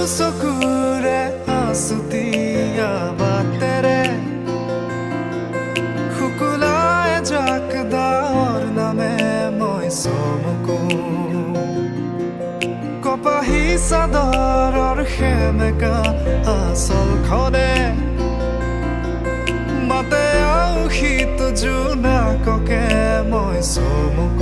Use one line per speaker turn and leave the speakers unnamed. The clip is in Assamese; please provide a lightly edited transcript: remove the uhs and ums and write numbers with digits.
চকুৰে আছুতীয়া বাটেৰে শুকুলা এজাক ডাৱৰ নামে মই চমকো। কপাহী চাদৰৰ সেমেকা আচলখনে মাতে আউসীত জোনাককে মই চমকো।